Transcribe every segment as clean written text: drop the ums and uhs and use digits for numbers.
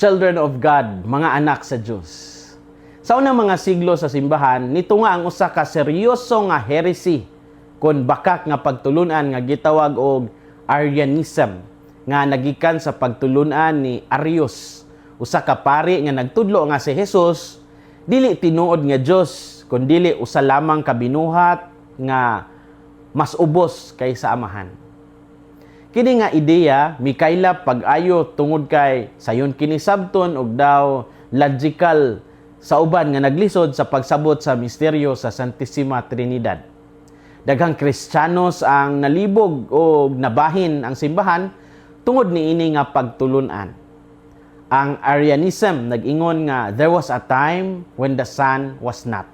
Children of God, mga anak sa Dios. Sa unang mga siglo sa simbahan, nito nga ang usa ka seryoso nga heresy kon bakak nga pagtulunan nga gitawag og Arianism, nga nagikan sa pagtulunan ni Arius, usa ka pari nga nagtudlo nga si Jesus dili tinuod nga Dios, kundili usa lamang ka binuhat nga mas ubos kaysa Amahan. Kini nga ideya mikaylap pag-ayo tungod kay sayon kini sabton og daw logical sa uban nga naglisod sa pagsabot sa misteryo sa Santissima Trinidad. Daghang Kristiyanos ang nalibog o nabahin ang simbahan tungod niini nga pagtulunan. Ang Arianism nag-ingon nga there was a time when the Son was not.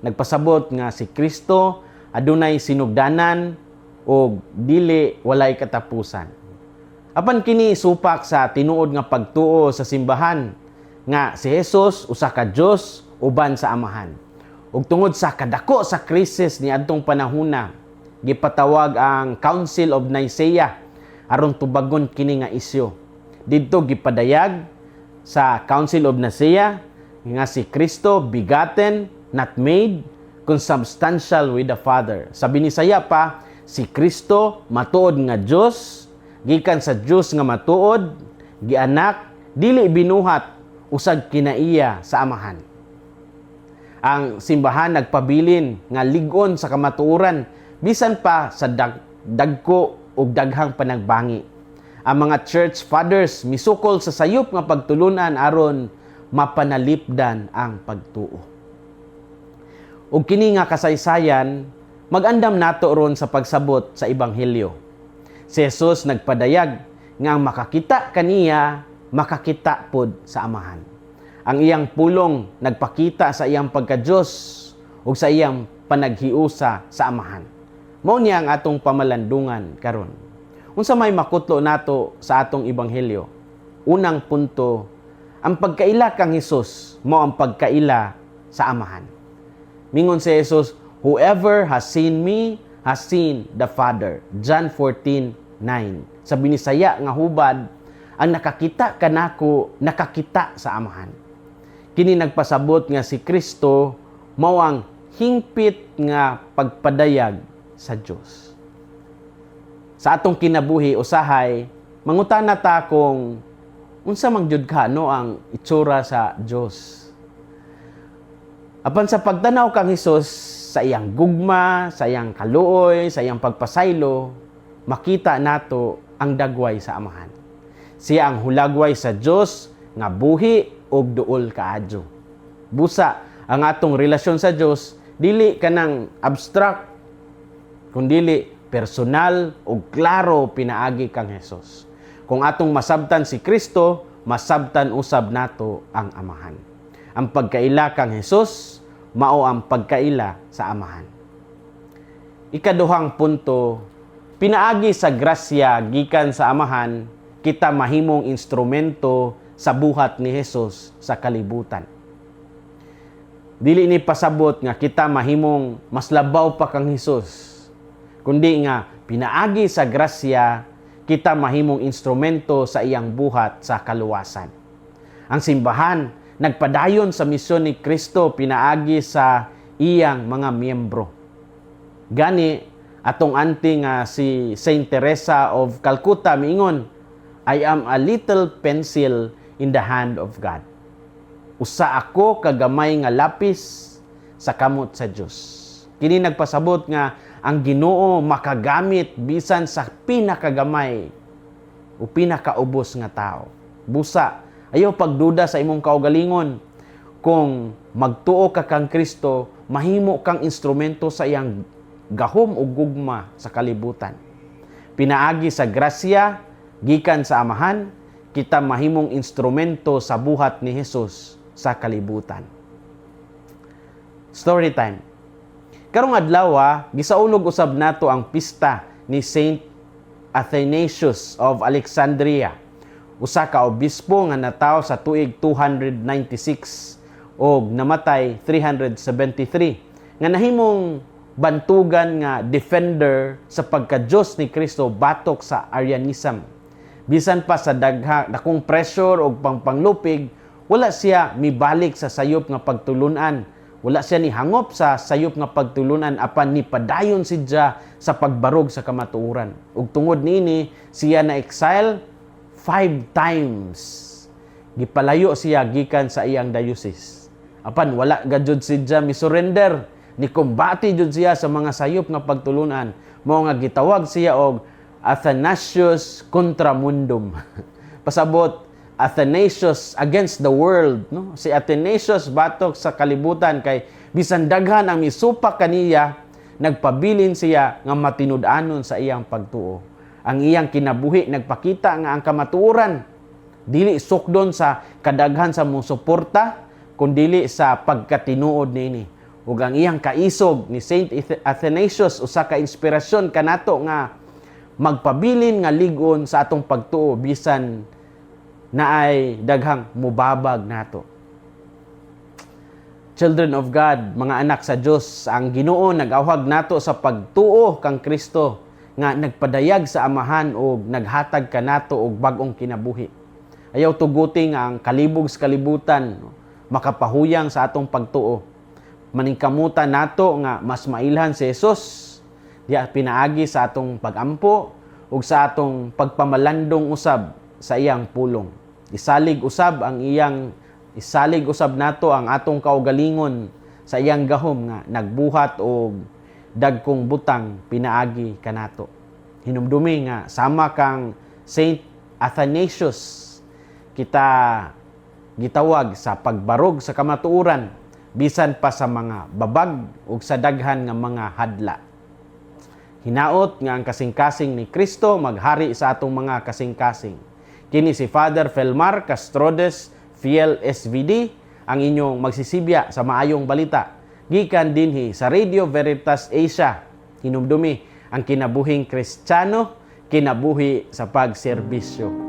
Nagpasabot nga si Kristo adunay sinugdanan o dili walay katapusan. Apan kini supak sa tinuod nga pagtuo sa simbahan nga si Jesus usa ka Dios uban sa Amahan. Ug tungod sa kadako sa krisis ni adtong panahona, gipatawag ang Council of Nicaea aron tubagon kini nga isyu. Didto gipadayag sa Council of Nicaea nga si Kristo begotten, not made, consubstantial with the Father. Sa Binisaya pa, si Kristo matuod nga Dios, gikan sa Dios nga matuod, gianak, dili binuhat, usag kinaiya sa Amahan. Ang simbahan nagpabilin nga lig-on sa kamatuoran bisan pa sa dagko ug daghang panagbangi. Ang mga church fathers misukol sa sayop nga pagtulunan aron mapanalipdan ang pagtuo. Ug kini nga kasaysayan magandam nato ron sa pagsabot sa ebanghelyo. Si Jesus nagpadayag nga ang makakita kaniya makakita pod sa Amahan. Ang iyang pulong nagpakita sa iyang pagka-Dios ug sa iyang panaghiusa sa Amahan. Mao niya ang atong pamalandungan karon. Unsa may makutlo nato sa atong ebanghelyo? Unang punto, ang pagkaila kang Hesus mao ang pagkaila sa Amahan. Mingon si Jesus, "Whoever has seen me has seen the Father." John 14:9. Sa Binisaya nga hubad, ang nakakita kanako nakakita sa Amahan. Kini nagpasabot nga si Kristo mao ang hingpit nga pagpadayag sa Dios. Sa atong kinabuhi usahay, mangutana ta kung unsa man gyud ka no ang itsura sa Dios. Apan sa pagtanaw kang Hesus sa iyang gugma, sa iyang kaluoy, sa iyang pagpasaylo, makita nato ang dagway sa Amahan. Siya ang hulagway sa Dios nga buhi ug duol kaadyo. Busa ang atong relasyon sa Dios dili kanang abstract, kundili personal ug klaro pinaagi kang Hesus. Kung atong masabtan si Kristo, masabtan usab nato ang Amahan. Ang pagkaila kang Hesus mao ang pagkaila sa Amahan. Ikaduhang punto, pinaagi sa grasya gikan sa Amahan, kita mahimong instrumento sa buhat ni Hesus sa kalibutan. Dili ni pasabot nga kita mahimong mas labaw pa kang Hesus, kundi nga pinaagi sa grasya kita mahimong instrumento sa iyang buhat sa kaluwasan. Ang simbahan nagpadayon sa misyon ni Kristo pinaagi sa iyang mga miyembro. Gani atong auntie nga si Saint Teresa of Calcutta miingon, "I am a little pencil in the hand of God." Usa ako kagamay nga lapis sa kamot sa Dios. Kini nagpasabot nga ang Ginoo makagamit bisan sa pinakagamay o pinakaubos nga tao. Busa, ayaw pagduda sa imong kaugalingon. Kung magtuo ka kang Kristo, mahimo kang instrumento sa iyang gahom o gugma sa kalibutan. Pinaagi sa grasya gikan sa Amahan, kita mahimong instrumento sa buhat ni Hesus sa kalibutan. Story time. Karong adlaw, gisaulog usab nato ang pista ni Saint Athanasius of Alexandria. Usa ka obispo nga natawo sa tuig 296 og namatay 373, nga nahimong bantugan nga defender sa pagka-Dios ni Kristo batok sa Arianism. Bisan pa sa dakong pressure og pangpanglupig, wala siya mibalik sa sayop nga pagtulunan. Wala siya ni hangop sa sayop nga pagtulunan, apan nipadayon siya sa pagbarog sa kamatuoran. Ug tungod niini, siya na exile five times. Gipalayo siya gikan sa iyang diocese. Apan wala gajud siya mi surrender. Ni kumbati jud siya sa mga sayop nga pagtulunan. Mao nga gitawag siya og Athanasius contra mundum. Pasabot, Athanasius against the world, no? Si Athanasius batok sa kalibutan kay bisan daghan ang misupak kaniya, nagpabilin siya nga matinud-anon sa iyang pagtuo. Ang iyang kinabuhi nagpakita nga ang kamatuoran dili sukdon sa kadaghan sa suporta, kundili sa pagkatinuod niini. Ug ang iyang kaisog ni Saint Athanasius usa ka inspirasyon kanato nga magpabilin nga lig-on sa atong pagtuo bisan naay daghang mubabag nato. Children of God, mga anak sa Dios, ang Ginoo nag-awhag nato sa pagtuo kang Kristo nga nagpadayag sa Amahan ug naghatag kanato og bag-ong kinabuhi. Ayaw tuguti nga ang kalibog sa kalibutan, no, makapahuyang sa atong pagtuo. Maningkamutan nato nga mas mailhan si Jesus diya pinaagi sa atong pagampo ug sa atong pagpamalandong usab sa iyang pulong. Isalig usab nato ang atong kaugalingon sa iyang gahom nga nagbuhat og dagkong butang pinaagi kanato. Hinumdumi nga sama kang Saint Athanasius, kita gitawag sa pagbarog sa kamatuoran bisan pa sa mga babag ug sa daghan nga mga hadla. Hinaot nga ang kasing-kasing ni Kristo maghari sa atong mga kasing-kasing. Kini si Father Felmar Castrodes Fiel SVD, ang inyong magsisibya sa maayong balita gikan dinhi sa Radio Veritas Asia. Hinumdumi, ang kinabuhing Kristiyano, kinabuhi sa pagserbisyo.